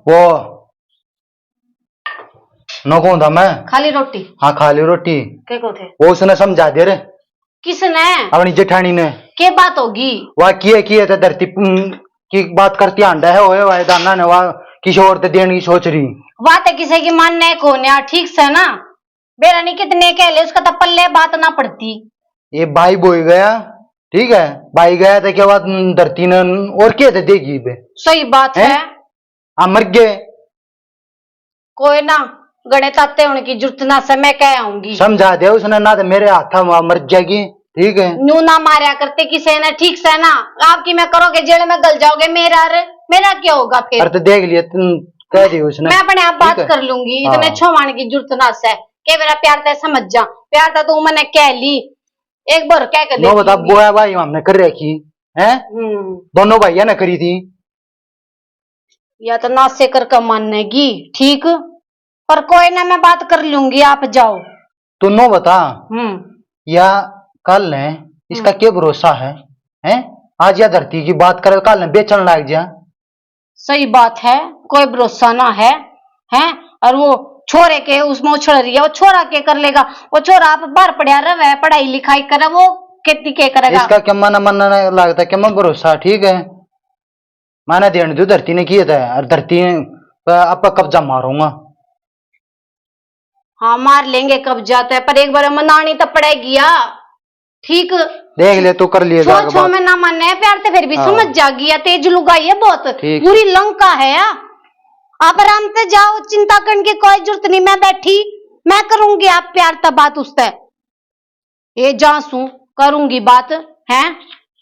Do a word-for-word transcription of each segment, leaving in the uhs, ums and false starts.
वो नो कौन था मैं। खाली रोटी? हाँ, खाली रोटी। के को थे? वो उसने समझा दे रे। किसने? अपनी जेठानी ने। के बात होगी? वाह, किए, किए थे धरती, हम्म, की बात करती आंडा है, ओए वाह, दाना ने वाह, किसी और ते देने की सोच रही। बात है किसी की मानने को न्या, ठीक से ना? बेरा नहीं कितने कह ले, उसका तो पल्ले बात ना पड़ती। ये भाई बोई गया, ठीक है, भाई गया तो क्या बात, हम्म, धरती ने और के ते देगी बे? सही बात हैं? है। आ मर गए। कोई ना, गणे ताते होने की जरूरत ना से, मैं कह आऊंगी। समझा दे उसने, ना तो मेरे हाथा में मर जाएगी, ठीक है? न्यू ना मारया करते किसे ने, ठीक से ना? आपकी मैं करोगे, जेल में गल जाओगे, मेरा रे, मेरा क्या होगा फिर? अरे तो देख लिया, तुम कह दी उसने, मैं अपने आप बात ठीक है? कर लूंगी, इतने हाँ। छोवाने की जरूरत ना से, के मेरा प्यार ते समझ जा, प्यार तो तू मैंने कह ली, एक बार कह के नो देख बता, लूंगी। बोया भाई हमने कर रखी है, हम्म। दोनों भाइया ने करी थी। या तो नासे करके मानेगी, ठीक, पर कोई ना, मैं बात कर लूंगी, आप जाओ। तू नो बता, हम्म। या कल है, इसका हम्म। क्या भरोसा है, हैं? आज या धरती की बात करे, कल ने बेचन लाग जा। सही बात है, कोई भरोसा ना है, हैं? और वो छोरे के उसमें उछल रही है, वो छोरा के कर लेगा? वो छोरा आप बाहर पड़ा रहे, पढ़ाई लिखाई करे, वो खेती के करेगा? इसका क्या मन, मन ना लगता, क्या मैं भरोसा, ठीक है? मैंने देण दू धरती ने किए थे, और धरती पे आप कब्जा मारूंगा। हाँ, मार लेंगे कब्जा ते, पर एक बार मनानी तो पड़ेगी या, ठीक? देख ले, तू कर लिए छो, जाके छो बात। में ना माने प्यार ते, फिर भी हाँ। समझ जागी या, तेज लुगाई है बहुत, ठीक। बुरी लंका है या। आप आराम से जाओ, चिंता करने की कोई जरूरत नहीं, मैं बैठी, मैं करूंगी आप प्यार ते बात उससे। ए जा सूं, करूंगी बात, हैं?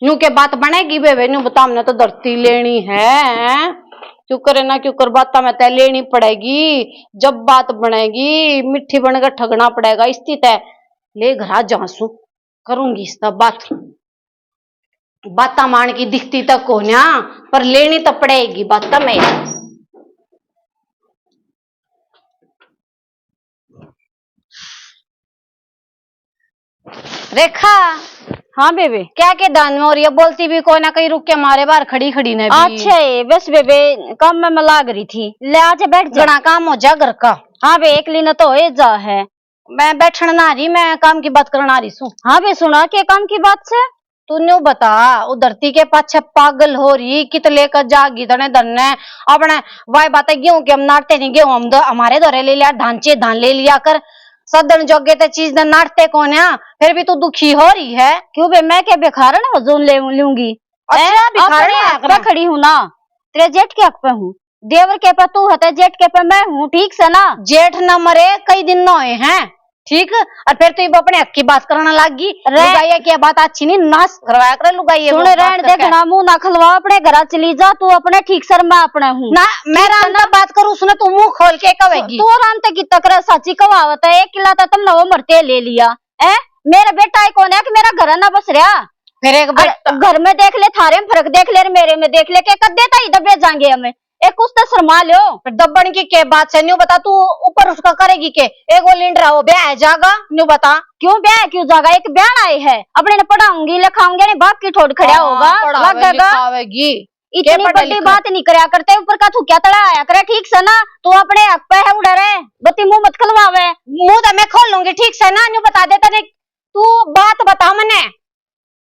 न्यू के बात बनेगी बे, बे, न्यू बता, हमने तो धरती लेनी है, हैं? क्यों करे ना, क्यों कर बात में तय लेनी पड़ेगी। जब बात बनेगी, मीठी बन के ठगना पड़ेगा। इस ती तय ले घरा जा सूं, करूंगी इस तय बात। बात मान की दिखती तो कोन्या, पर लेनी तो पड़ेगी बात में। रेखा। हाँ बेबे। क्या के दान में, और ये बोलती भी कोई ना, कहीं रुक के मारे बाहर खड़ी खड़ी ने भी। अच्छा है, बस बेबे, काम में मैं लाग रही थी। ले, आजा बैठ जा। घणा काम हो जा घर का। हाँ बे, एकली ने तो हो जा है। मैं बैठण ना रही, मैं काम की बात करण आ रही सूं। हाँ बे, सुना, के काम की बात से? तू न्यू बता, वो धरती के पाछे पागल हो रही, कित लेकर जागी तने धन ने। अपने वाई बातें, गेहूं के हम नाटते नहीं, गेहूं हम दो, हमारे धोरे ले लिया, धान चे धान ले लिया कर, सदन जोगे ते चीज ने नाटते कौन है, फिर भी तू दुखी हो रही है। क्यों बे, मैं क्या भिखारन हो जो ले लूंगी? अच्छा, हैं? भिखारन अपने है हक पे खड़ी हूँ ना, तेरे जेठ के हक पे हूँ। देवर के पे तू है, ते जेठ के पे मैं हूँ, ठीक से ना? जेठ ना मरे, कई दिन ना होए हैं, ठीक? और फिर तू इब अपने हक की बात करने लाग गई। रे- लुगाइया की बात अच्छी नहीं, नाश करवाया करे लुगाइया सुन, बात रहन दे, करके। घणा मुंह ना खलवा, अपने घरा चली जा, तू अपने ठीक सर, मैं अपने हूँ। ना, मैं ठीक है राम ना? तक बात करूँ, सुने तू मुंह खोल के कहेगी। तू राम तक की तक रह, साची कहावत है, एक किला तो तुम नवो मरते ले लिया, है? मेरा बेटा ही कौन है कि मेरा घर ना बस रहा? फिर एक अरे, बेटा घर में देख ले, थारे में फर्क देख ले, और मेरे में देख ले, के कद्दे ताई दबे जाएंगे हमें। एक कुछ तो शर्मा लो। फिर दबन की के बात से, न्यू बता, तू ऊपर उसका करेगी के? एक वो लिंड रहा, वो ब्याह है जागा, न्यू बता। क्यों ब्याह है, क्यों जागा? एक ब्याह आए है, अपने ने पढ़ाऊंगी, लिखाऊंगी, ने बाप की ठोड़ खड़ा हाँ, होगा, पढ़ावे, लगेगा। लिखावेगी। इतनी के पढ़े बड़ी लिखे? बात नहीं करया करते, ऊपर का थूकिया तले आया करे, ठीक से ना? तू अपने हक पे है, उड़े रहे, बत्ती मुंह मत खुलवावे। मुंह तो मैं खोल लूंगी, ठीक से ना? न्यू बता दे तने, तू बात बता मने।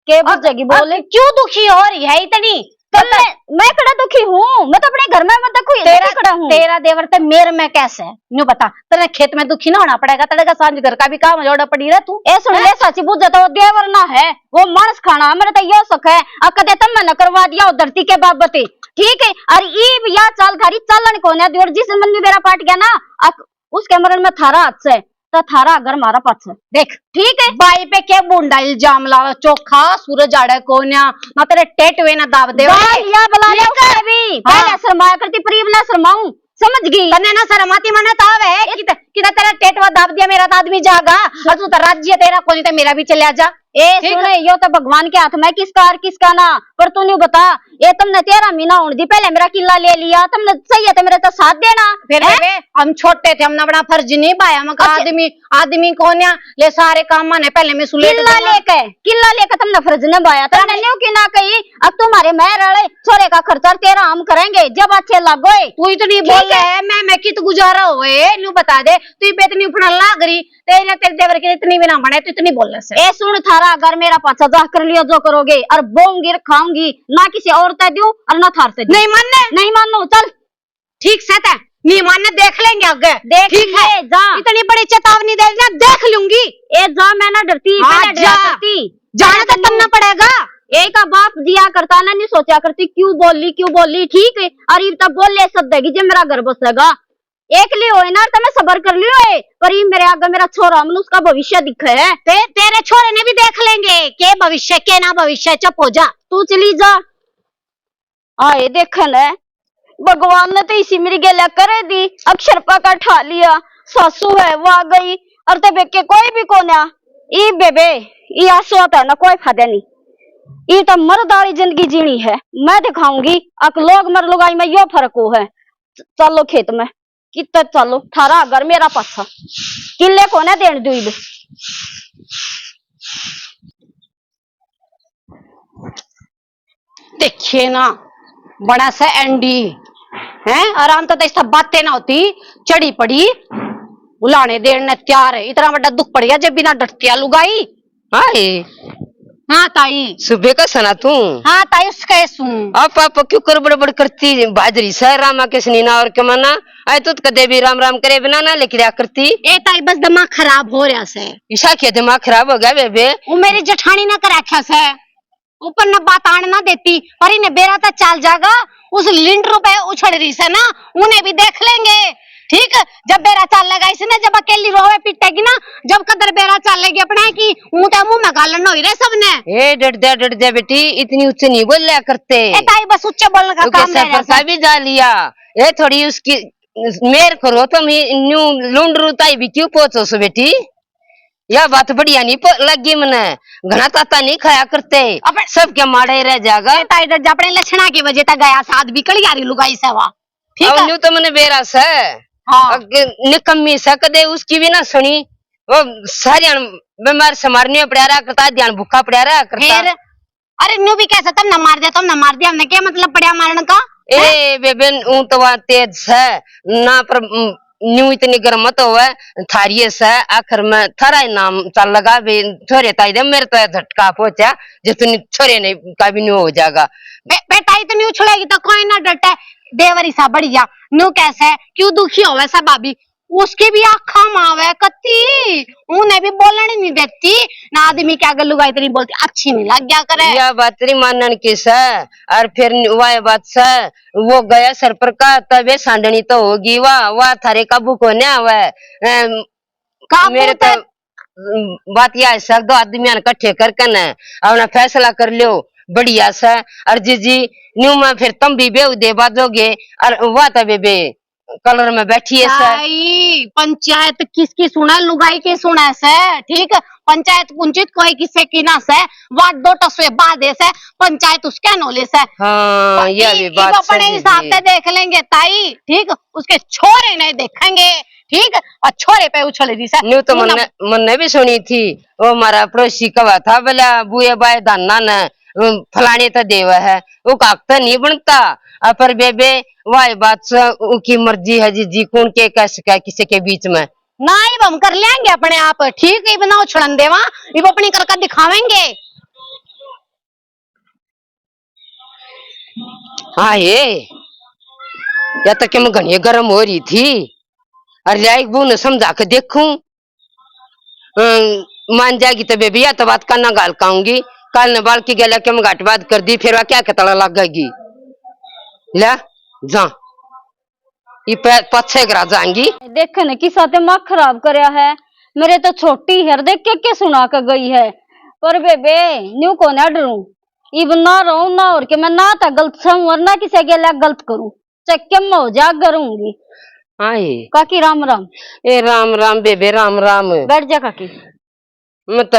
के अब, बुझेगी, बोल। अब क्यों दुखी हो रही है इतनी? कल मैं, मैं कड़ा दुखी हूँ, मैं तो अपने घर में, मैं देखो ये तेरा, दुखी कड़ा हूँ। तेरा देवर ते मेरे में कैसे है? न्यू बता, तेरे खेत में दुखी ना होना पड़ेगा, तेरे का सांझ घर का भी काम जोड़ा पड़ी रह तू। ए सुन हैं? ले, सच्ची बुझे तो देवर ना है, वो मांस खाना, मेरे तो यो शक है, आ कदे तम मैंने करवा दिया हो धरती के बाबत, ठीक है? और ईब या चाल थारी चालन कोन्या दी, और जिस मन में मेरा पाट गया ना, आ उसके मरण में थारा हाथ से, तो थारा अगर मारा पाछे। देख, ठीक है? बाई पे क्या बूंदा इल्जाम लावे, चोखा सूरज आड़े कोन्या, ना तेरे टेटवे ना दाब दे। बाई या बुला ले ठीक है? उसने भी, हाँ। पहले शर्माया करती, पर इब ना शर्माऊं। समझ गई? तन्ने ना शर्म आती, मने तो आवे है कि, कि तेरा टेटवा दाब दिया, मेरा तो आदमी जागा, और तू तो राज्य तेरा कोनी, तो मेरा भी चले जा। ए, ठीक सुने, है। यो तो भगवान के हाथ में, किसका और किसका ना, पर तू न्यू बता, ये तुमने तेरह महीना होने दी पहले मेरा किला ले लिया, तुमने चाहिए तो मेरे तो साथ देना। फिर हैं? बेबे, हम छोटे थे, हमने अपना फर्ज नहीं पाया। हम कहा, अच्छा। आदमी, आदमी कौन है? ले, सारे काम माने पहले मैं सुले किला लेके, किला लेके तुमने फर्ज निभाया। तुमने न्यू की ना कही, अब तुम्हारे मैं रले छोरे का खर्चा तेरा हम करेंगे, जब अच्छे लागोए। तू इतनी ठीक बोले है। है, मैं, मैं कित गुजारा होए, न्यू बता दे, तू इबे इतनी उफड़न लाग रही, तेरे, तेरे देवर के इतनी भी ना बने, तू इतनी बोलने से। ए सुन, थारा अगर मेरा पाछा जा कर लिया जो करोगे, और बोऊंगी और खाऊंगी, ना किसी और ते दूं और ना थार ते दूं। नहीं मानने? नहीं मानो, चल। ठीक से ते नहीं मानने, देख लेंगे आगे। देख ठीक है, ले, जा। इतनी बड़ी चेतावनी दे दी ना, देख लूंगी। ए जा, मैं ना डरती, हाँ, मैं ना डरा जा। करती। जाना तो तन्ना पड़ेगा। ए का बाप दिया करता ना, नहीं सोचा करती, क्यों बोली, क्यों बोली, ठीक है। और इब तो बोले शब्द है कि जे मेरा घर बसेगा। एकली होए ना, तो मैं सबर कर लियो है, पर ये मेरे आगे मेरा छोरा, मन उसका भविष्य दिखे है। ते, तेरे छोरे ने भी देख लेंगे, के भविष्य, के ना भविष्य, चुप हो जा। तू चली जा। आए देखन है, भगवान ने तो इसी मेरी गेल्या करे दी, अक्षर पा का ठा लिया, सासू है, वो आ गई, और ते बेके कोई भी कोन्या। ई बेबे, ई आंसू आता है ना, कोई फायदा नहीं। ई तो मर्द वाली जिंदगी जीनी है, मैं दिखाऊंगी, अक लोग मर लुगाई में यो फर्क हो है। च-, चलो खेत में। कितना चालो, थारा घर मेरा पाछा, किले कोने देन दूब। देखिए ना, बड़ा सा एंडी है, आराम तो इस बातें ना होती, चढ़ी पड़ी, उलाने देन ने तैयार है। इतना बड़ा दुख पड़ गया जब बिना डरती लुगाई। हाय। हाँ ताई। सुबह का सना तू? हाँ ताई, उसका ही सूं। आप, आप क्यों कर बड़बड़ करती बाजरी सै रामा के सनी ना और के मना? आए तो कदे भी राम राम करे बिना ना लिख लिया करती। ए ताई, बस दिमाग खराब हो रहा सै। ईशा के दिमाग खराब हो गया बेबे? वो मेरी जेठानी ना कर रखा सै, ऊपर ना बात आने ना देती, पर इन्हें बेरा तो चाल जागा। उस लिंटर पे उछड़ रही सै ना, उन्हें भी देख लेंगे। ठीक, जब बेरा चाल लगा इसने, जब अकेली रोवे पीटेगी ना, जब कदर बेरा चालेगी अपने की, ऊं ते मुंह में गालन होई रे सबने। ए, डट जा, डट जा बेटी, इतनी ऊंचे नहीं बोल लिया करते। ए ताई, बस ऊंचे बोलने का तू काम कैसे रह गया परसा था। भी जा लिया। ए, थोड़ी उसकी मेर करो तुम, न्यू लुंडरू ताई भी क्यों पहुंचो सो बेटी? यह बात बढ़िया नहीं प-, लगी मने। घना ताता नहीं खाया करते, अबे सबके माड़े रह जागा। ए ताई, डट जा, अपने लक्षणा की वजह तक गया साथ भी कलियारी लुगाई सै वा। ठीक अब है? न्यू तो मने बेरा सै। हाँ। अग-, निकम्मी सै, कदे उसकी भी ना सुनी। वो सारी बीमार से मारनी पड़ा रहा करता, ध्यान भूखा पड़ा रहा करता। फिर? अरे न्यू भी कैसे, तुमने मार दिया, तुमने मार दिया, हमने क्या मतलब पड़ा मारण का? ए बेबे, ऊं तो वहां तेज सै ना, पर, उम, न्यू इतनी गर्म मत होवे, थारिये सै, आखिर में थारा ही नाम चल लगा बे, छोरे ताई दे, मेरे तो झटका पहुंचा, जितनी छोरे ने का भी न्यू हो जाएगा। बे-, बेटा, इतनी उछलेगी तो कोई ना डटे, देवर ही सा बढ़िया, न्यू कैसे, क्यों दुखी होवे सा भाभी? उसकी भी आँखां में आवे कत्ती, उन्हें भी बोलने नहीं देती, ना आदमी के आगे लुगाई इतनी बोलती, अच्छी नहीं लग गया करे। या बात तेरी मानन की सै, और फिर वाह बात सै, वो गया सर पर का, तबे सांडनी तो होगी, वाह, वाह, थारे काबू को नहीं आवे। अम, काबू मेरे तो, तो अम, बात यह है सर, दो आदमियां ने इकट्ठे करके न अपना फैसला कर लियो, बढ़िया सै। और जीजी, न्यू में फिर तुम भी बेहू दे बाजोगे, और वाह तो बेबे, कलर में बैठी है सै। ताई, पंचायत किसकी सुना, लुगाई की सुना सै, ठीक? पंचायत पुंचित कोई किसे की ना सै, वाट दो टसवे बाद है सै, पंचायत उसके नोले सै। हाँ, ये भी बात सही है। अपने हिसाब से देख लेंगे ताई, ठीक? उसके छोरे नहीं देखेंगे, ठीक? और छोरे पे उछल रही सै। न्यू तो मन्ने, मन्ने भी सुनी थी, वो हमारा पड़ोसी कहा था, बोला, बुए बाए धाना ने, अम, फलाने तो देवे है, वो काक तो नहीं बनता। अ, पर बेबे, वाह बात से, उनकी मर्जी है जी, जी कौन के कह सके किसी के बीच में। ना, इब हम कर लेंगे अपने आप, ठीक है, इब ना उछड़न देवा, इब अपनी करके दिखावेंगे। हाँ ये, या तो कि मैं घनी गर्म हो रही थी, अरे ले एक बू ने समझा के देखूं। अम, मान जाएगी तो बेबी, या तो बात काना गाल काऊंगी। काल ने बाल की गला के मगाट बात कर दी, फिर वह क्या कतला लगेगी? ले, जा। ये पे-, पाछे करा जाएंगी। देखे ने किसा दिमाग खराब करया है। मेरे तो छोटी है, देख के, के सुना के गई है। पर बेबे, न्यू को ना डरूं। इब ना रहूं ना और के, मैं ना तो गलत सहूं और ना किसी के लिए गलत करूं। चक्के में हो जा करूंगी। हाँ ये। काकी राम राम। ए राम राम बेबे, राम राम। बैठ जा काकी। मैं तो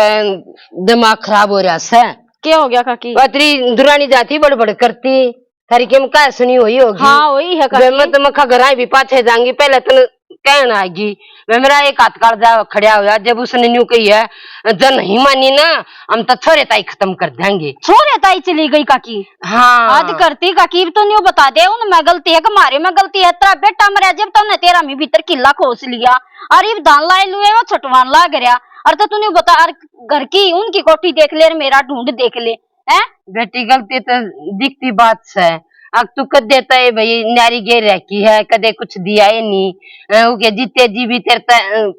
दिमाग खराब हो रहा सै। क्या हो गया काकी? वा तेरी दुरानी जाती बड़बड़ करती, थारी के में कह सुनी हुई होगी। हाँ, वही है वे काकी। मत मखा घर आई भी पाछे जाऊंगी, पहले तन कहन आएगी। वे मेरा एक हाथ कालजा खड़ा होया, जब उसने न्यू कही है, जब नहीं मानी ना, हम तो छोरे ताई खत्म कर देंगे। छोरे ताई चली गई काकी? हाँ। हद करती काकी, इब तो न्यू बता दे, उनमें गलती है कि मारे में गलती है? तेरा बेटा मरया जब तूने तेरा में भीतर किला खोस लिया, और इब धान लाए लुए वो छटवान लाग रहा, और तो तू न्यू बता, और घर की उनकी कोठी देख ले और मेरा ढूंढ देख ले, हैं? बेटी, गलती तो दिखती बात से। अब तू कद देता है भाई, न्यारी गे रखी है, कदे कुछ दिया ही नहीं। अ, वो के जीते जी भी तेरे ते, अ,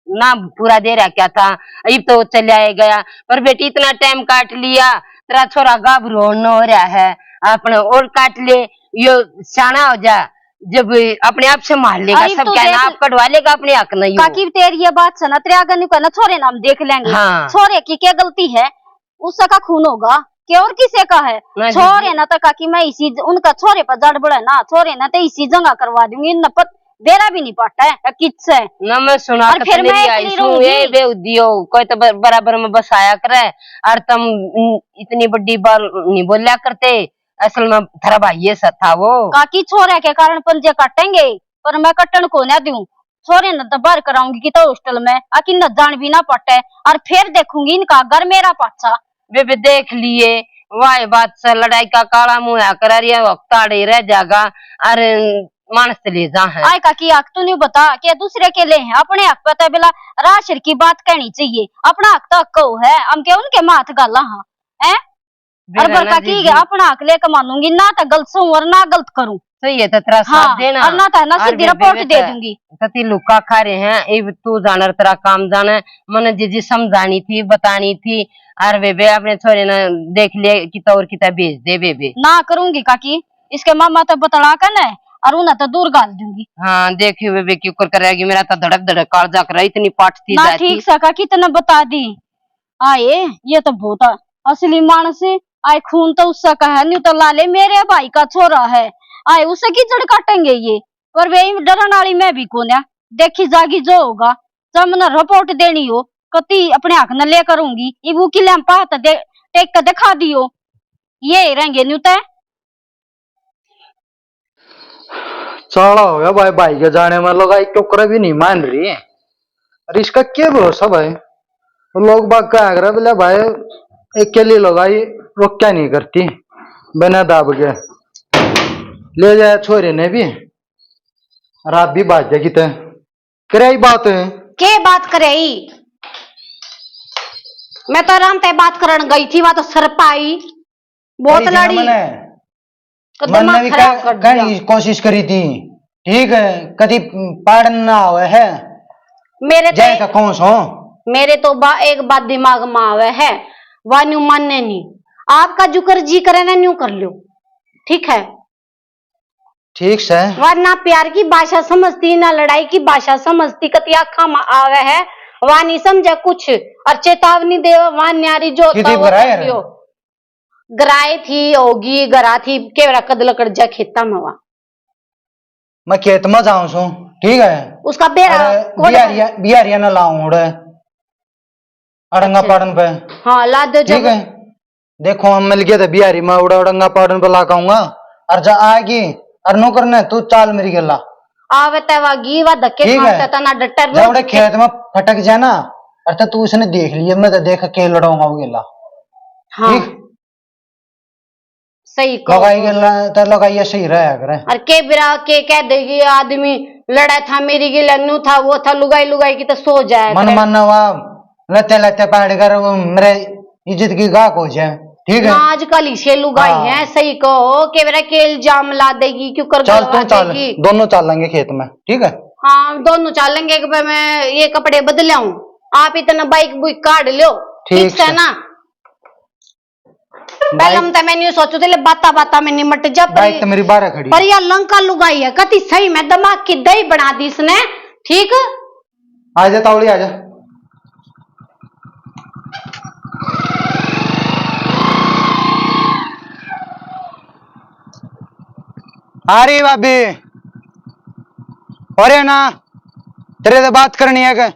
ना पूरा दे रहा क्या था, इब तो चले आए गया। पर बेटी, इतना टाइम काट लिया, तेरा छोरा गाभरू होने हो रहा है, अपने और काट ले, यो सियाना हो जा, जब अपने आप संभाल लेगा, अरे, सब तो कहना देख, आप कटवा लेगा अपने हक नहीं हो। काकी, तेरी ये बात सुना, तेरे आगे नहीं कहना, छोरे ना हम देख लेंगे। हाँ। छोरे की क्या गलती है, उससे का खून होगा, के और किसे का है? मैं छोरे ना तो काकी, मैं इसी ज-, उनका छोरे पर जड़ बढ़े ना, छोरे ना तो इसी जगह करवा दूंगी, इन पर बेरा भी नहीं पाटा है, या किस से? ना मैं सुना और के फिर तो मैं मेरी आई इतनी सू, ये रूंगी। बेहुदी हो, कोई तो ब-, बराबर में बसाया करे, और तुम, उम, इतनी बड़ी बात नहीं बोल्या करते, असल में थारा भाई ये सा था वो। काकी, छोरे के कारण पंजे काटेंगे, पर मैं कटन को ना दूं। छोरे न तो बाहर कराऊंगी कि तो हॉस्टल में, आकि न जान भी ना पाटे, और फिर देखूंगी इनका घर मेरा पाछा। बेबे, देख लिए, वाह बात से लड़ाई का काला मुंह है, कर रही है, वक्त आड़े रह जाएगा, और मानस ले जा है। आय काकी, आख तू नहीं बता के दूसरे के ले हैं, अपने हक पे तो बिला राशर की बात कहनी चाहिए, अपना हक तो हक हो है, हम के उनके माथ गाला हाँ, हैं? और बेरा ना बरका की दीदी। अपना हक लेके मानूंगी, ना तो गलत सूं और ना गलत करूं। सही है, तो तेरा साथ हाँ, देना। और ना तो है ना और सीधी बेबे रिपोर्ट दे तो दूंगी। कति लुक्का खा रहे हैं, इब तू जाने और तेरा काम जाने। मने जीजी समझानी थी, बतानी थी, और बेबे अपने छोरे ने देख ले, किता और किता भेज दे बेबे। ना करूंगी काकी, इसके मामा तो बतला के ना, और उन्हें तो दूर घाल दूंगी। हाँ, देखियो बेबे क्यों कर करेगी, मेरा तो धड़क धड़क कालजा करे, इतनी पाट थी ना जाती। ठीक सा काकी, तने बता दी। आए, ये तो बहुत असली मानस है। आए, खून तो उससे का है, न्यू तो लाले मेरे भाई का छोरा है। आए, उसे की जड़ काटेंगे ये। पर वे इब डरन वाली मैं भी कोन्या। देखी जागी जो होगा, जब मैंने रिपोर्ट देनी हो, कती अपने हक न ले करूंगी। इब वो किले में पात दे, टेक के दिखा दियो, ये ही रहेंगे न्यू तय। चाला हो गया भाई, भाई के जाने में लुगाई क्यों करे भी नहीं मान रही। अरे इसका क्या भरोसा भाई, वो लोग बाग का आगरा बोले भाई, एक के लिए लुगाई रोक क्या नहीं करती, बिना दाब के ले जाए छोरे ने भी, और आप भी बाज जाए कितने। करे ही बात है। के बात करे ही? मैं तो आराम तय बात करण गई थी, वहां तो सर पाई। बहुत करी थी ना लड़ी। मैंने। तो मन्ने दिमाग भी खराब कह-, कर दिया। कहने की कोशिश करी थी, ठीक है, कदी पाड़न ना आवे है। मेरे तो जय ए-, का कौन सो? मेरे तो बा-, एक बात दिमाग में आवे है, वा न्यू माने नहीं। आपका जुकर जी करे ना, न्यू कर लो, ठीक है। ठीक से। वा ना प्यार की भाषा समझती, ना लड़ाई की भाषा समझती, कती आँखां में आवे है, वा नहीं समझे कुछ, और चेतावनी देवे, वा न्यारी जो किती होता वो बुरा है कर रे। दियो। गराए थी, होगी, गरा थी, केवड़ा कद लकड़ जा खेता में वा। मैं खेत में जाऊं सूं, ठीक है? उसका बेरा अरे, कोन बिहारिया, बिहारिया ना लाऊं उड़े। अड़ंगा अच्छा। पाड़न पे। हाँ, ला दे ठीक जब। है? देखो, हम मिल गए थे बिहारी में, उड़ा अड़ंगा पाड़न पे ला के आऊंगा। और जा आएगी, और नौकर ने, तू चाल मेरी गेला। आवे ते वागी, वा धक्के ठीक है। खाते तना डटर जा उड़े खेत में फटक जा ना, और तो तू उसने देख लिए, मैं तो देख के लड़ाऊंगा वो गेला। हाँ। ठीक? सही कहो। लुगाई के ल-, तो लुगाई सही रहा करे। और के बिरा के कह देगी आदमी, लड़ा था मेरी गिला, नू था, वो था, लुगाई, लुगाई की तो सो जाए मन करे। मानना वा, लते, लते पाड़ कर वो मेरे इज्जत की गाहक हो जाए, ठीक है? ना, आजकल इसे लुगाई हाँ। है, सही कहो, के बिरा के इल्जाम ला देगी, क्यों कर चल, तू गलवा चल, देगी? दोनों चलेंगे खेत में, ठीक है? हाँ, दोनों चलेंगे, एक बार मैं ये कपड़े बदल आऊं, आप इतना बाइक बुइक काढ़ लो, ठीक ठीक से है। ना? पहले हम तो मैं न्यू सोचू थे, ले बाता बाता में निमट जा, पर बाइक ये, तो मेरी बाहर खड़ी पर है। या लंका लुगाई है, कति सही में दिमाग की दही बना दी इसने। ठीक, आजा तावली आजा। अरे भाभी, अरे ना, तेरे से बात करनी है के?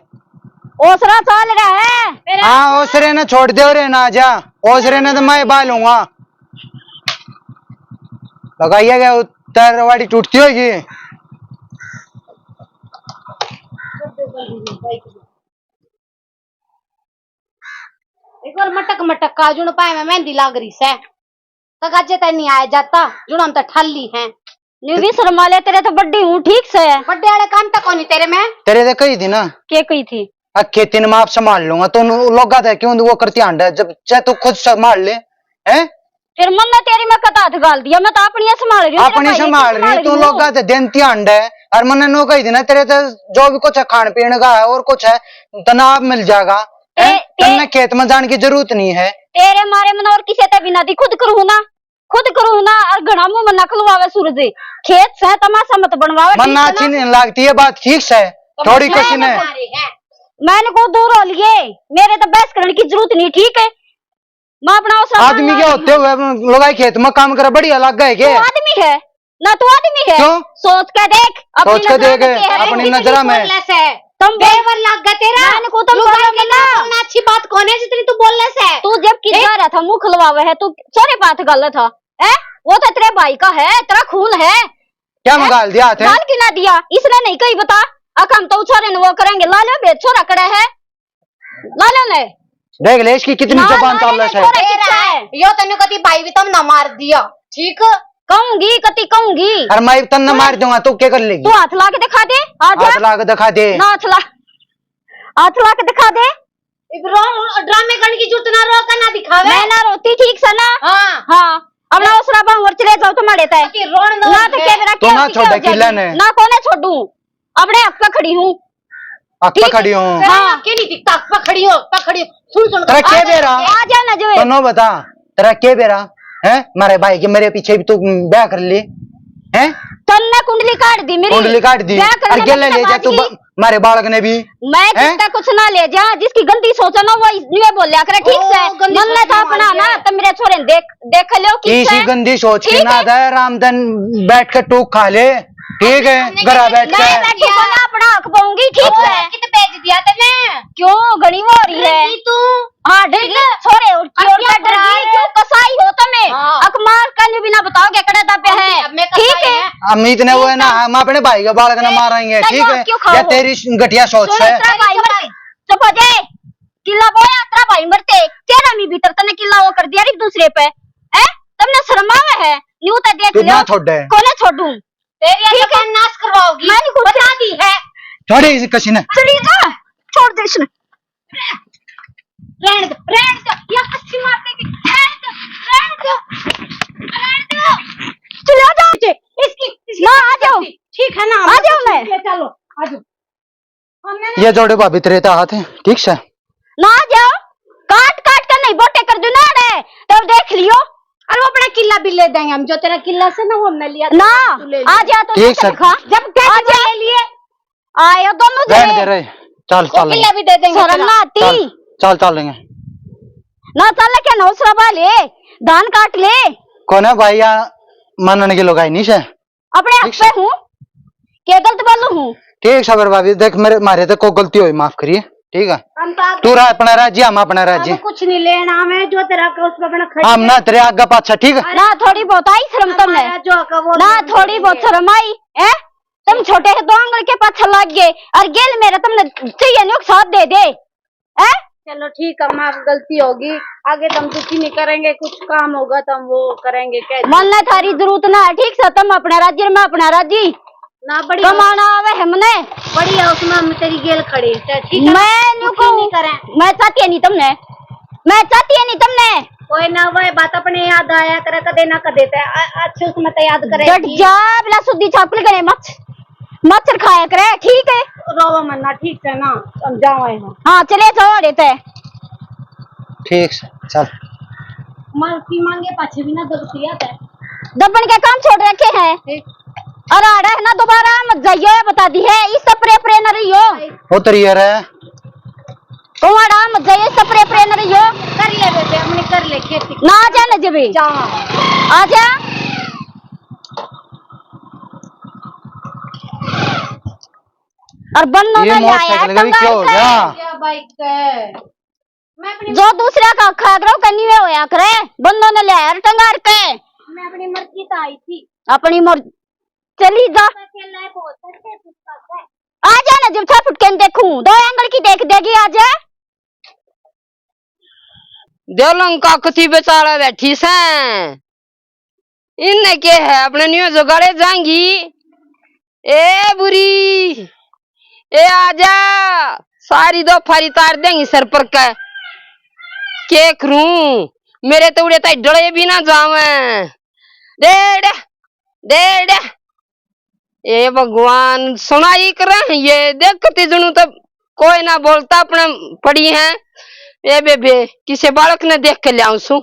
ओसरा चाल रहा है। हाँ, ओसरे ने छोड़ दे, रे ना जा। ओसरे ने तो मैं बाल लूंगा। लगाइया गया, उतर वाड़ी टूटती होगी। एक बार मटक मटक का जुण पाए में मेहंदी लाग रही सै। तो गाजे तै नहीं आया जाता, जुण हम तो ठाली हैं। न्यू भी शर्मा ले, तेरे तो बड्डी हूँ, ठीक से। बड्डे वाले काम तो कोनी तेरे में। तेरे तो कही थी ना। के कही थी? आ खेती ने मैं आप संभाल लूंगा, तू लोगा तै क्यों वो करती हांडे, जब चाहे तू खुद संभाल ले, हैं? फिर मन्ने तेरी में कत हाथ गाल दिया, मैं तो अपनी संभाल रही हूँ, तेरे अपनी भाई की संभाल रही है, तू संभाल रही हूँ। लोगा तै देनती हांडे, और मन्ने नो कही थी ना, तेरे तो जो भी कुछ है खान पीने का है और कुछ है, तना आप मिल जाएगा, ते-, हैं? ते-, तन्ने खेत में जाने की जरूरत नहीं है। तेरे मारे मन और किसे ते बिना दी खुद करूँ ना, खुद करूँ ना, और घणा मुंह मन्ना खलवावे सूरज। खेत से तमाशा मत बनवावे, मन्ना ठीक है ना? अच्छी नहीं लगती ये बात, ठीक से, तो थोड़ी मैं कसी ने। मैंने को दूर हो लिए, मेरे तो बहस करने की जरूरत नहीं, ठीक है? मैं अपना उस आदमी के होते हुए लोगाई खेत में काम करे, बढ़िया लग गए के? तू आदमी है ना, तू आदमी है। क्यों? सोच के देख, अपनी सोच के नजर देख, में के है? अपनी नजर में। बोले से। तुम बेवर लग गए तेरा। मैंने को तुम लुगाई बोला के ना। ना अच्छी बात कौन है जितनी तू बोल ले से? तू जब किधर रहा था, मुंह खुलवावे है, तू छोरे बात गलत था, हैं? वो तो तेरे भाई का है, तेरा खून है। क्या हैं? मैं गाल दिया हाथ है? गाल क्यों ना दिया? इसने नहीं कही बता। अक हम तो छोरे ने वो करेंगे, ला ले बे, छोरा कड़ा है। ला ले ले। देख ले इसकी कितनी ना, जबान ना, चाल ना, है। छोरा कितना है? यो तन्ने कदी भाई भी तम ना मार दिया, ठीक? कहूंगी, कती कहूंगी। अरे मैं तन्ने मार दूंगा, तू क्या कर लेगी? तू हाथ ला के दिखा दे, आ जा। हाथ ला के दिखा दे। ना हाथ ला, हाथ ला के दिखा दे। इब रो, ड्रामे करने की जरूरत ना, रो का ना दिखावे। मैं ना रोती, ठीक से ना? हाँ। हाँ। अब ना उसरा बाहर चले जाओ तुम्हारे तय। कती रोन दो ना तो है। क्या मेरा तू क्या ना होती, क्या छोड़ हो जाएगी? किला ने। ना कोने छोड़ू, अपने हक पे खड़ी हूँ। हक पे ठीक है? खड़ी हूँ। तेरा हाँ। हक के नहीं दिखता, हक पे खड़ी हो, पे खड़ी हो। सुन, सुन, तेरा आ क्या जा, बेरा? आ जा ना जो। तो नो बता, तेरा क्या बेरा? हैं? मारे भाई के मेरे पीछे भी तू ब्याह कर ले, हैं? तन्ने कुंडली काट दी मेरी। कुंडली काट दी। ब्याह करने और गेले में ले जा तू बात ब-, मारे बालक ने भी। मैं हैं? किसका कुछ ना ले जा, जिसकी गंदी सोच है ना, वो इस-, ये बोल्या करे, ठीक ओ, से? गंदी मन में सोच था अपना वाली ना, है। तो मेरे छोरे ने देख, देख लो, किस इसी है? गंदी सोच के ठीक ना है? था रामधन बैठ के टूक खा ले, ठीक है? हमने घर क्या बैठ मैं के। बैठी को ना अपना हक पाऊंगी, ठीक ओ, है? कित भेज दिया तने? क्यों घणी वो हो रही है? नहीं तू। हाँ, डर गई, छोरे, और क्यों और क्या डर गई? क्यों कसाई हो तमे? हाँ। अक मार का न्यू भी ना बताओ के कड़े दाबे हैं, अब मैं ठीक कसाई है? है। अमित ने वो है ना, ठीक है। हम अपने भाई के बालक ने मारेंगे, ठीक है? क्यों खाओ? या तेरी घटिया सोच सुनो, है। तेरा भाई मर, चुप हो जाए। किला बोया, तेरा भाई मरते, तेरा मी भीतर तने किला वो कर दिया एक दूसरे पे, हैं? तमने शर्म आवे है? न्यू तो देख लो। छोड़ दे। कोने छोड़ू? तेरी ये ठीक है। दुकान नाश करवाओगी, मैं नहीं कुछ बता दी है। छोड़े इसे कसी ने। चली जा, छोड़ दे इसने। रहने दो, रहने दो, ये कसी मार देगी। रहने दो, रहने दो, रहने दो। चले जाओ। इसकी, इसकी ना, आ जाओ। ठीक है ना? आ जाओ। मैं चलो, आ जाओ। ये जोड़े भाभी तेरे तो हाथ है, ठीक से? ना जाओ, काट काट के नहीं बोटे कर दूं ना रे, तब देख लियो। अरे वो अपना किला भी ले देंगे हम, जो तेरा किला से ना वो हमने लिया था, ना, तू ले लियो। आ जा तो ठीक से। जब आ जा। ले लिए। आयो दोनों रहने दे जने। रे, चल, वो चल लेंगे। किला भी दे देंगे शर्म तेरा। ना आती। चल, चल, चल लेंगे। ना चल, क्या नौसरा बा ले, धान काट ले। कौन है भाई, या मानने की लुगाई नहीं से? अपने आप पे हूँ, के गलत बोलूं हूँ? ठीक सबर भाभी, देख मेरे, मारे तो को गलती हुई, माफ करिए, ठीक है? हम तो आप तू रहा अपना राजी, हम अपना राजी। कुछ नहीं लेना हमें, जो तेरा का उस पे अपना खर्च हम ना तेरे आगे पाछा, ठीक है? ना थोड़ी बहुत आई शर्म तो मैं। जो का वो ना थोड़ी बहुत शर्म आई, है? तुम छोटे से दो आंगल के पाछा लग गए और गेल मेरा तुमने चाहिए नहीं, साथ दे दे। हैं? चलो ठीक है, माफ, गलती होगी, आगे तो हम दुखी नहीं करेंगे, कुछ काम होगा तो हम वो करेंगे, कह दिया। मन्ने थारी जरूरत ना है, ठीक से? तुम अपना राजी, मैं अपना राजी। ना, बड़ी कमाना आवे हमने। बढ़िया, उसमें हम तेरी गेल खड़े, ठीक है? मैं न्यू कुछ नहीं कहूँ, करें। मैं चाहती है नहीं तुमने, मैं चाहती है नहीं तुमने। कोई ना, वह बात अपने याद आया करे कदे ना कदे, ते अ-, अच्छे उसमें तो याद करे। डट जा, बिना सुद्धी छापल करे मत। मच्छर खाया करे, ठीक है? रोवा मन्ना, ठीक से ना, हम जावा है। हाँ, चले जाओ अड़े ते। ठीक से, चल। माफी मांगे पाछे भी ना दबती आता है। दबन के काम छोड़ रखे हैं। ठीक। और आड़ा है ना, दोबारा मत जाइयो, ये बता दी है, इस सपरे परे न रहियो। उतरिए रे। कुआड़ा मत जाइए, सपरे परे न रहियो। कर ले बेबे, हमने कर ले खेती। ना आ जा न जबे। जा। आ जा। और बन्नो ये ना ले आया मोटरसाइकिल का भी क्या हो गया? क्या बाइक है? मैं अपनी जो दूसरा का खागरों का न्यू होया करे, बंदों ने ले यार टंगार के। मैं अपनी मर्जी से आई थी। अपनी मर्जी, चली जा। मैं अकेला ही बहुत अच्छा फुटपाथ है। आ जा ना, जब छह फुट के देखूं, दो एंगल की देख देगी, आ जा। देलंग का कती बेचारा बैठी सै, इनने के है, अपने न्यू जुगाड़े जाएंगी। ए बुरी, ए आजा, सारी दो फारी तार देंगी सर पर के। के करूं, मेरे तो उड़े ताई डले भी ना जावे। डेढ़, डेढ़। ए भगवान, सुनाई करे ये, देख कती जणू तो कोई ना बोलता, अपने पड़ी है। ए बेबे, किसे बालक ने देख के ल्याऊं सू,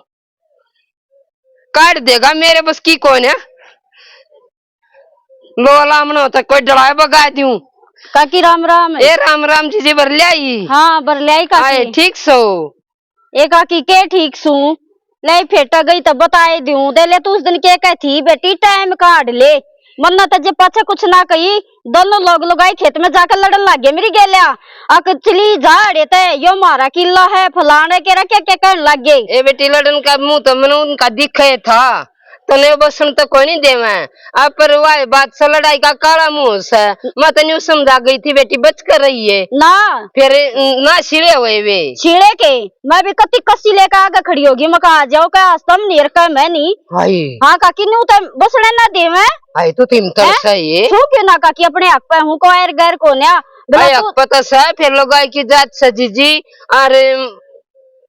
काट देगा, मेरे बस की कौन है। लो लामनो तो कोई डलाए बगा दूं। काकी राम राम। ए राम राम जीजी, भर ल्याई? हाँ, भर ल्याई काकी। आए, ठीक सो? ए काकी, के ठीक सूं? ले फेटा गई तो बताए दूं। दे ले, तू उस दिन के कह थी, "बेटी, टाइम काढ़ ले।" मन्ना तो जे पाछे कुछ ना कही, दोनों लोग लुगाई खेत में जाकर लड़न लाग गए मेरी गेल्या। अक चली झाड़े ते, यो मारा किला है, फलाने के रखे के कहन लाग गए। ए बेटी, लड़न का मुंह तो मने उनका दिखे था, तने बसन तो कोई नहीं देवे। अब पर वाह बात से लड़ाई का काला मुंह से, मैं तो न्यू समझा गई थी बेटी, बच कर रही है। ना। फिर ना छिड़े हुए वे। छिड़े के? मैं भी कति कसी लेकर आगे खड़ी होगी, मैं कहा, "आ जाओ, क्या आज तुम नहीं रखा, मैं नहीं।" हाय। हाँ काकी, न्यू तो बसने ना देवे। हाय, तू तो हिम्मत हैं? सही है। छू क्यों ना काकी, अपने हक पे हूँ, को एर गैर को न्या। भला हाय, तू हक पे तो सह, फिर लोग आए की जात से जीजी, और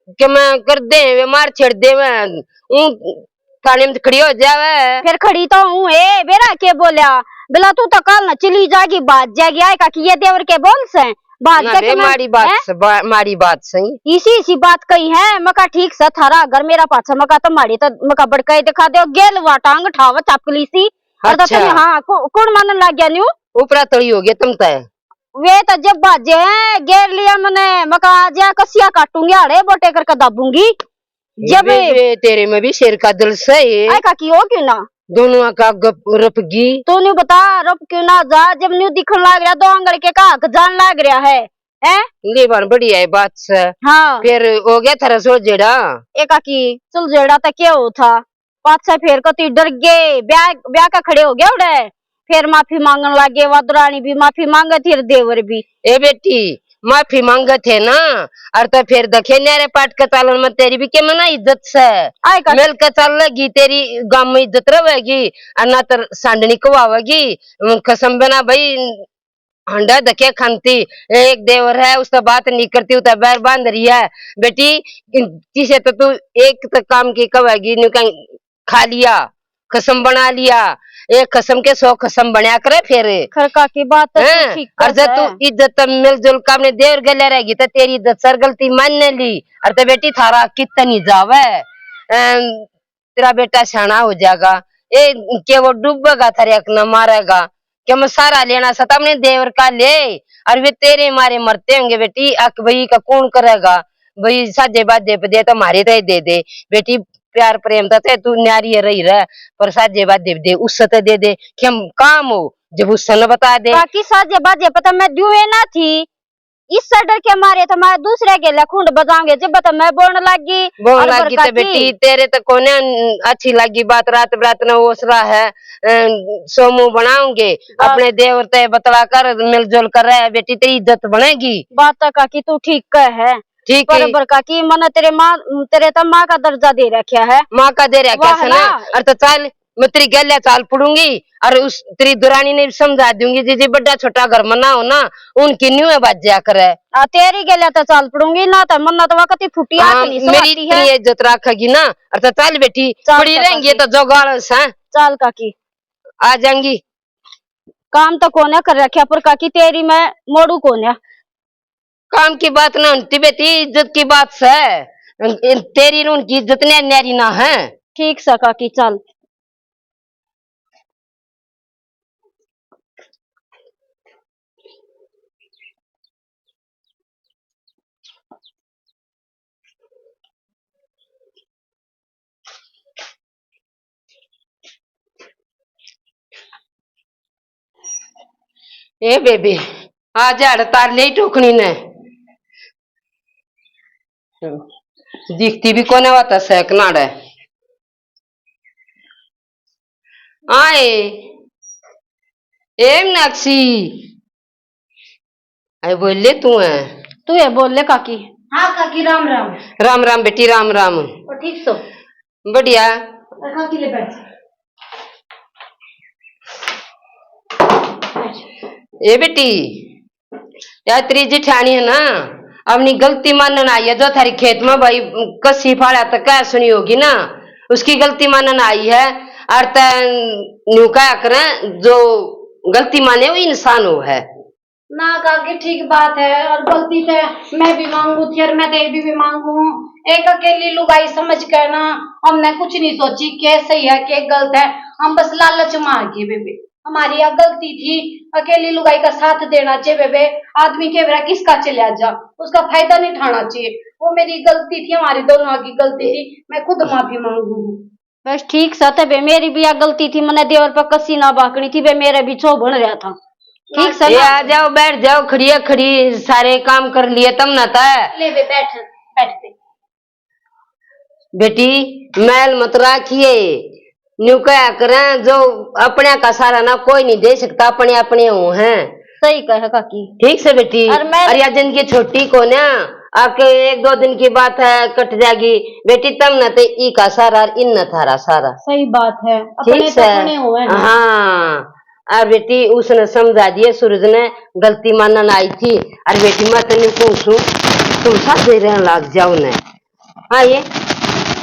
के मैं कर दे, वे मार छेड़ दे, मैं ऊं थाने में खड़ी हो जावे। फिर खड़ी तो हूँ, ए, बेरा के बोल्या? बिला तू तो कल ना चली जागी, बात जागी, आए काकी ये देवर के बोल से, बात ना जाके बे, मैं, माड़ी बात हैं? से, बा-, माड़ी बात सही। इसी, इसी बात कही है, मका ठीक से थारा घर मेरा पाछा, मका तो माड़ी तो, मका बड़काई दिखा दो, गेल वा टांग ठावा चापली सी। और तो अच्छा। तने, हाँ, कु-, कुण मानन लग गया न्यू? ऊपरा तली हो गया तुम तो। वे तो जब बाजे हैं, गेर लिया मने, मका आज या कसिया काटूंगी, आड़े बोटे करके दाबूंगी। जब वे, वे तेरे में भी शेर का दिल सही है। आए काकी, हो क्यों ना? दोनों का गप रपगी। तू न्यू बता, रप क्यों ना जा, जब न्यू दिखन लाग रहा, दो आंगल के का हक जान लाग रहा है, हैं? ले बन बढ़िया है बात से। हाँ। फिर हो गया थारा सुलझेड़ा? ए काकी, सुलझेड़ा तो क्या हो था? पाछे फेर कती डर गए, ब्याह, ब्याह का खड़े हो गया उड़े। फेर माफी मांगन लाग गए, वादरानी भी माफी मांगे थी और देवर भी। ए बेटी, माफी मांगे थे ना, और तो फिर देखे न्यारे पाट के चालन में तेरी भी के मना इज्जत से। आए का मिल के चल लगी, तेरी गाम में इज्जत रहेगी, और ना तो सांडनी कवावेगी। कसम बना भाई, हांडा धक्या खाती, एक देवर है, उससे बात नहीं करती, उसे बैर बांध रही है। बेटी, किसे तो तू एक तो काम की कहेगी, न्यू कहीं खा लिया, खसम बना लिया, एक खसम के सौ खसम बनया करे फिर। खरका की बात तो तू हैं? ठीक और जब तू है। इज्जत मिलजुल का अपने देवर गले रहेगी, तो तेरी इज्जत सर गलती मान ली, और तो बेटी थारा कितना नहीं जावे। अम, तेरा बेटा सियाना हो जाएगा, ए, के वो डूबेगा थारे अक न मारेगा, के मैं सारा लेना सता अपने देवर का ले, और वे तेरे मारे मरते होंगे बेटी, अक भाई का कौन करेगा? भाई साजे बाजे पे दे तो मारे तो दे दे बेटी, प्यार प्रेम तो ते तू न्यारी रही रह, पर साजे बाजे पे दे, उससे तो दे दे, के हम काम हो, जब उससे न बता दे। बाकी साजे बाजे पे तो मैं दुए ना थी, इस डर के मारे तो मैं दूसरे गेले खुंड बजाऊंगे, जब तो मैं बोलने लग गई। बोलने और लग गई बरका तो बेटी, की। तेरे तो कोने अच्छी लगी बात, रात बरात ने ओसरा है, अ, सोमू बनाऊंगे, बस। अपने देवर ते बतला कर, मिलजुल कर रहे बेटी, तेरी इज्जत बनेगी। बात तो काकी तू ठीक कह है। ठीक पर है। बरका की, मने तेरे माँ, तेरे तो माँ का दर्जा दे रखा है। माँ का दे रखा वाह है ना। ना। और तो चल, मैं तेरी गैल्या चाल पड़ूंगी और उस तेरी दुरानी ने भी समझा दूंगी, जी, जी, बड़ा छोटा घर मना हो ना, उनकी न्यू है बाज्या करे। आ, तेरी गैल्या तो चाल पड़ूंगी ना, तो मन्ना तो वक्त ही फुटी आंख हाँ, नहीं मेरी सुहाती है। इतनी इज्जत रखेगी ना, और तो चल बेटी, चल पड़ी तो रहेंगी काकी। तो जोगाड़ से। चल काकी। आ जाएंगी। काम तो कोने कर रखा, पर काकी तेरी मैं मोड़ू कोने। काम की बात ना होती बेटी, इज्जत की बात से। तेरी न उनकी इज्जत न्या-, न्यारी ना है। ठीक सा काकी, चल। ए बेबे, आ झाड़ तार ले टोकनी ने। दिखती भी कोने वाता सै कनाड़े। आए, ए मीनाक्षी, आए बोल ले तू है। तू है बोल ले काकी। हाँ काकी, राम राम। राम राम बेटी, राम राम। और ठीक सो? बढ़िया। और काकी ले बैठ। ए बेटी, या तेरी जिठानी है ना, अपनी गलती मानन आई है। जो थारी खेत में भाई कसी फाड़ा तो कह सुनी होगी ना, उसकी गलती मानन आई है। और तै न्यू कहा करें, जो गलती माने वो इंसान हो है। ना काकी, ठीक बात है। और गलती तो मैं भी मांगू थी और मैं तो ये भी, भी मांगू हूँ। एक अकेली लुगाई समझ कर ना हमने कुछ नहीं सोची के सही है के गलत है। हम बस लालच में आ गए बेबे। हमारी यह गलती थी, अकेली लुगाई का साथ देना चाहिए बेबे। आदमी के बेरा किसका चले जा, उसका फायदा नहीं उठाना चाहिए। वो मेरी गलती थी, हमारी दोनों की गलती थी। मैं खुद माफी मांगू हूँ। बस ठीक सा थे बे, मेरी भी या गलती थी, मने देवर पर कसी ना बाकनी थी बे, मेरे भी छो बन रहा था। ठीक सा ये ना? आ जाओ, बैठ जाओ, खड़िया खड़ी सारे काम कर लिए तम ना था। ले बे, बैठ, बैठ बे। बेटी, मैल मत राखिए, न्यू कहा करें, जो अपने का सारा ना कोई नहीं दे सकता, अपने अपने हो हैं। सही कहे काकी। ठीक से बेटी। और मैं और या जिनकी छोटी को ना, आपके एक दो दिन की बात है, कट जाएगी। बेटी, तम न ते ई का सारा, इन न थारा सारा। सही बात है, अपने ठीक तो से? अपने हुए हैं। हाँ। और बेटी, उसने समझा दिए सूरज ने, गलती मानन आई थी। और बेटी, मैं तने पूछूं, तुम साथे रहन लाग जाओ ने। हाँ, ये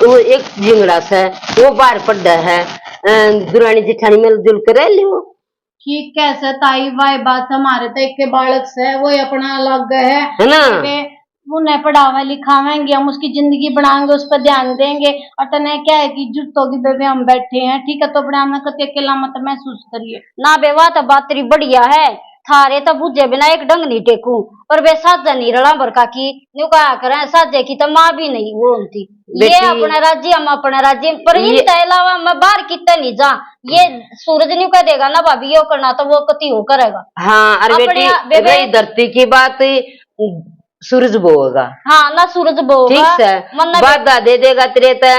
वो एक झिंगड़ा से, वो बाहर पड़ा है, अ, दुरानी जिठानी मिलजुल के रह लियो। ठीक कैसे ताई, वाई बात, हमारे तो एक के बालक से, वो ही अपना अलग है। है ना? वे उन्हें पढ़ावे लिखावेंगे, हम उसकी जिंदगी बनाएंगे, उस पर ध्यान देंगे। और तने क्या है कि जुट होगी बेबे, हम बैठे हैं, ठीक है, तो अपने आप में कति अकेला मत महसूस करिए। ना बे, वा तो बात तेरी बढ़िया है, थारे तो बुझे बिना एक डंग नहीं टेकू, पर वे साझे नहीं रला भर काकी, न्यू कहा करें, साझे की तो माँ भी नहीं वो होती। ये बेटी, अपना राज्य, हम अपना राज्य, पर ये इनके अलावा मैं बाहर किते नहीं जा। ये सूरज न्यू कह देगा ना भाभी, यो करना तो वो कति हो करेगा। हाँ, अरे अपने बेटी, आप, बेबे, रही धरती की बात, सूरज बोएगा। हाँ, ना सूरज बोएगा। ठीक से, मन ना बाधा दे देगा तेरे ते,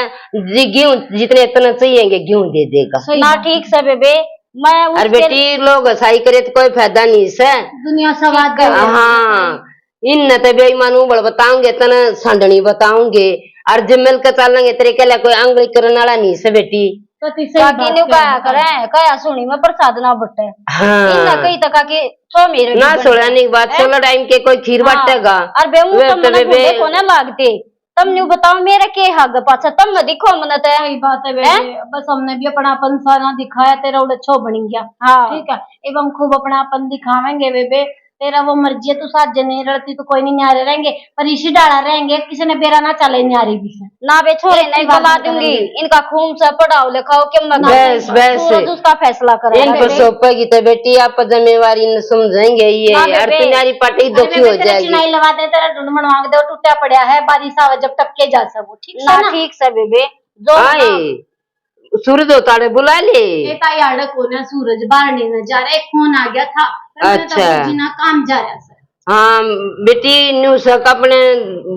जी गेहूं जितने इतने चाहिएंगे, गेहूं दे देगा। सही ना, बात। ठीक से बेबे, मैं अरे उसके बेटी, लोग हंसाई करे तो कोई फायदा नहीं से। दुनिया सवाद ठीक है। हाँ, इन न ते बेईमान उबल बताऊंगे, तने सांडनी बताऊंगे। और जब मिल के चलेंगे, तेरे के लिए कोई आंगली करने वाला नहीं से बेटी। तो ती सही काकी बात न्यू कहा करे, कहा सुनी में प्रसाद ना बटे। हाँ। इन्ना कही तो काकी, सो मेरे ना भी सोलह नहीं बात, है? सोलह टाइम के कोई खीर हाँ। बाटेगा। और बे, मुंह वे तो तो मने बेबे गुंडे कोने लागते। तम न्यू बताओ, मेरे के हग पाछा, तम न दिखो मने ते। सही बात है बेबे, हैं? बस हमने भी अपनापन सा ना दिखाया, तेरा उड़े छो बन गया। हाँ। ठीक है, एवं खूब अपनापन दिखावेंगे बेबे। तेरा वो मर्जी है, तू साजे नहीं रलती तो कोई नहीं, न्यारे रहेंगे, पर इसी डाला रहेंगे, किसी ने बेरा ना चले न्यारे भी से। ना बे छोरे, एक नहीं बात बला दूंगी, इनका खून से पढ़ाओ लिखाओ के मैं बस, बस। सूरज उसका फैसला करेगा। इनको सौंपेगी तो बेटी आप जिम्मेवारी न समझेंगे ये, ना बे, और बे। तुम्हारी पार्टी अरे दुखी बे, हो तेरे जाएगी। चिनाई लगा दे, तेरा ढूंढ मनवा के दे, वो टूटा पड़ा है, बारिश आवे जब टपके जा सब, ठीक है ना? ठीक से बेबे, जो आए। सूरज होता ने बुला ले। ये ताई आड़े कोने सूरज बाहर नहीं जा रहा, एक फोन आ गया था, पर मैं तो अच्छा। जी ना काम जा रहा सर। हाँ बेटी, न्यू सक अपने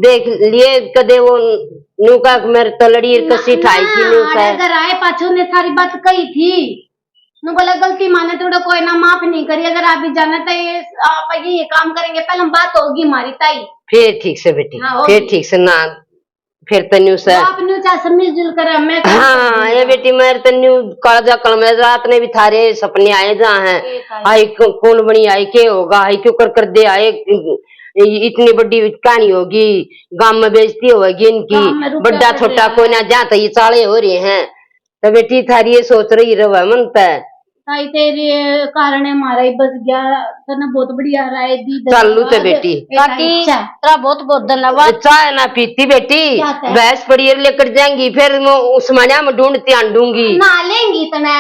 देख लिए कदे वो न्यू का मेरे तो लड़ी ना, कसी ठाई थी ना, न्यू आड़े सक। घर आए पाछो ने सारी बात कही थी। नु बोला गलती माने तो कोई ना माफ नहीं करी, अगर आप भी जाना तो ये आप ये काम करेंगे, पहले हम बात होगी हमारी ताई। फिर ठीक से बेटी, हाँ, होगी। फिर ठीक से ना। फिर तन्यू से वो आप न्यू चाहे सब मिलजुल कर, मैं काम कर हाँ, दूंगा। ये बेटी, मैं तन्यू कालजा कलम है, रात ने भी थारे सपने आए जा हैं। ठीक है। आई क-, कौन बनी, आई के होगा, आई क्यों कर कर दे आए, इ-, इतनी बड़ी कहानी होगी, गांव में बेइज्जती होगी इनकी, गांव में रुपया बड़ा कर छोटा रहा कोई ना, है। जहाँ तक ये चाले हो रहे हैं, तो बेटी थारी ये सोच रही रहे मन तय। ताई, तेरे कारण है हमारा ही बस गया, तने बहुत बढ़िया राय दी, चालू ते धन्यवाद। बेटी। ए ताई, काकी, चाय। तेरा बहुत बहुत धन्यवाद। चाय ना पीती बेटी, क्या तय? भैंस पड़ी है, लेकर जाएंगी, फिर मैं उस मनिया में ढूंढती आंडूंगी। ना लेंगी तने।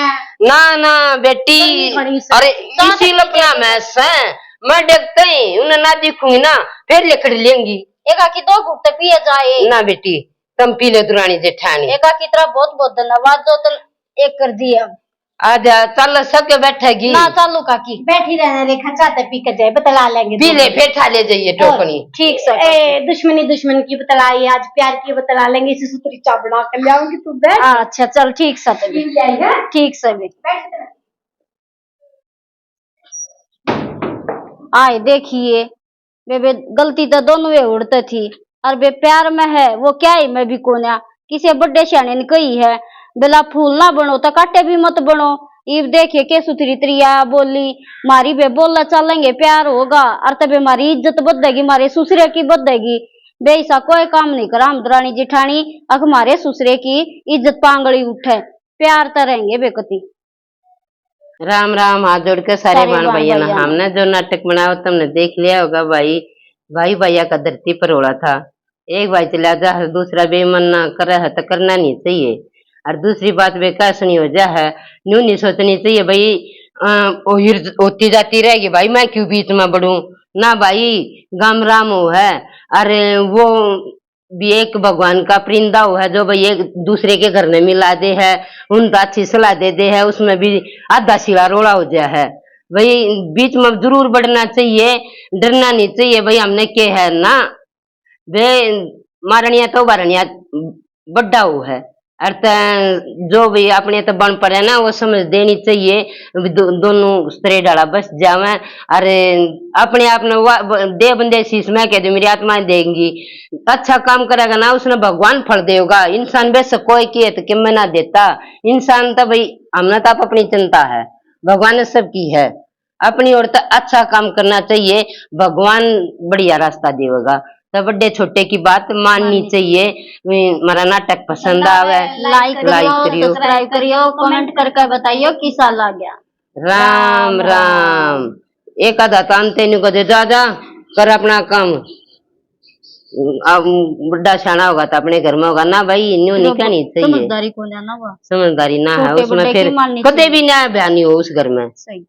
ना, ना बेटी, तनी बड़ी से। अरे, चाय इसी तो लपना पीती में से, मैं देखते ही उन्हें ना दिखूंगी ना, फिर लेकर लेंगी। एक आखी दो घुट्टे पिए जाए। ना बेटी, तम पी ले दुरानी जेठानी। एक आखी तेरा बहुत बहुत धन्यवाद जो तन एक कर दिया। आजा, चल, सके बैठेगी। ना, चलो काकी। बैठी रहना रेखा, चाय तो पी के जाए, बतला लेंगे पी ले, दोनों। फिर ठा ले जाइए और टोकनी। ठीक सै। ए, दुश्मनी दुश्मन की बतलाई, आज प्यार की बतला लेंगे, इसी सुथरी चाय बना के ले आऊंगी, तू बैठ। हाँ, अच्छा, चल, ठीक सै तबे। पी ले आएगा। ठीक सै बे। बैठ। आए देखिए, बे, बे, गलती तो दोनों वे उड़ते थी, और बे प्यार में है, वो क्या ही मैं भी कोन्या। किसी बड़े सियाने ने कही है, बेला फूल ना बनो तो कांटे भी मत बनो। इब देखिए के सुथरी तरिया बोली, मारी बे बोला चालेंगे प्यार होगा, और तबे मारी इज्जत बढ़ेगी, मारे सुसरे की बढ़ेगी। बे ऐसा कोई काम नहीं करा हम दरानी जिठानी, अक मारे सुसरे की इज्जत पांगड़ी उठे। प्यार तो रहेंगे बे कती। राम राम, हाथ जोड़ के सारे सारे बाण बाण भाइयों ने। भाइयों ने। हमने जो नाटक बनाया, तुमने देख लिया होगा भाई। भाई भाइया का धरती पर रोला था। एक भाई चला जा है, दूसरा बेईमान ना करे है, तो करना नहीं चाहिए। और दूसरी बात, बेकार सुनी हो जा है, न्यू नहीं सोचनी चाहिए भाई। अ, वो हिर होती जाती रहेगी भाई, मैं क्यों बीच में पड़ूं? ना भाई, गाम राम हो है। अरे वो भी एक भगवान का परिंदा हो है, जो भाई एक दूसरे के घर में मिला दे है, उन तो अच्छी सलाह दे दे है, उसमें भी आधा सिला रोला हो जाए है। भाई बीच में जरूर बढ़ना चाहिए, डरना नहीं चाहिए। भाई हमने के है ना, वे मारणिया तो भरणिया बड्डा हो है। अर तै जो भी अपने तो बन पड़े ना, वो समझ देनी चाहिए। दो, दोनों स्त्रे डाला बस जावे। अरे अपने आप ने वा-, ब-, दे बंदे शीश में कह दे, मेरी आत्मा देंगी। अच्छा काम करेगा ना, उसने भगवान फल देगा। इंसान बेशक कोई किए तो किम्मे ना देता। इंसान तो भाई, हमने तो आप अपनी चिंता है, भगवान ने सब की है। अपनी ओर तो अच्छा काम करना चाहिए, भगवान बढ़िया रास्ता देवेगा। तो बड़े छोटे की बात माननी चाहिए। वे, हमारा नाटक पसंद आवे, like करियो, like करियो। Subscribe करियो, comment करके बताइयो किसा लाग्या। राम राम। एक आधा तान तेन को दे, जा जा, कर अपना काम। अब बड़ा सियाना होगा तो अपने घर में होगा ना भाई, न्यू नहीं कहनी चाहिए। समझदारी को ना हुआ। समझदारी ना है उसमें, फिर कदे भी न्याय बयानी हो उस घर में। सही।